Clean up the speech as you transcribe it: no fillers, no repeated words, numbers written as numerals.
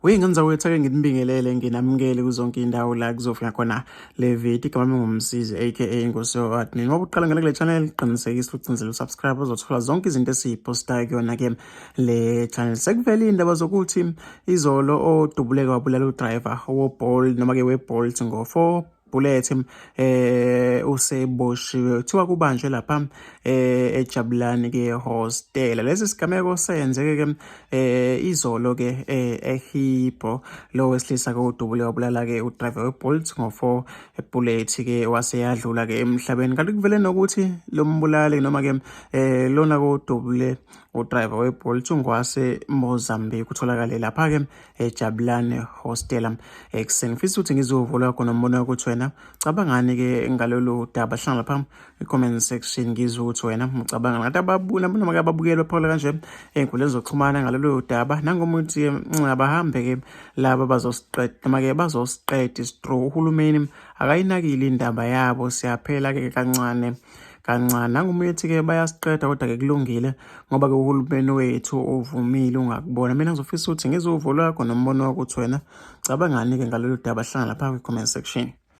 Uyingane zakwethu, ake nginibingelele, nginamukele kuzonke indawo la kuzofika khona le video. Igama lami nguMsizi aka Nkosi Admin. Ngoba uqala ngena kule channel, qinisekisa ucinzele usubscribe, uzothola zonke izinto esiyipostayo kuyona ke le channel. Sekuvele indaba zokuthi izolo odubuleke wabulala udriver woBolt noma ke weBolt ngo-4 bullet useboshiwe. Kuthiwa kubanjwe lapha eJabulani ke hostel. Lesi sigameko senzeke ke izolo ke eHibro. Lo wesilisa ke udubule wabulala ke udriver weBolt ngo-4 bullet ke, wase yadlula ke emhlabeni. Kanti kuvele nokuthi lo mbulali noma ke lona kodubule udriver weBolt ungwase Mozambique, utholakale lapha ke eJabulani Hostel ekuseni. Ngifisa ukuthi ngizovula khona umbono ukuthi wena cabangani ke ngalolu daba. Hlanga lapha i-comment section, ngizwe ukuthi wena ucabanga ngathi ababuna noma ke ababukeli baphawula kanje ey'nkundleni zokuxhumana ngalolu daba. Nangomuthi abahambe ke laba, bazosiqeda noma ke bazosiqeda isitro. Uhulumeni akayinakile indaba yabo, siyaphela ke kancane kancane. Nangomunye ethi-ke bayasiqeda, kodwa-ke kulungile ngoba ke uhulumeni wethu uvumile ungakubona. Mina ngizofisa ukuthi ngizwe uvo lwakho nombono wakho ukuthi wena cabangani-ke ngalolu daba. Hlanga lapha kwi-comment section.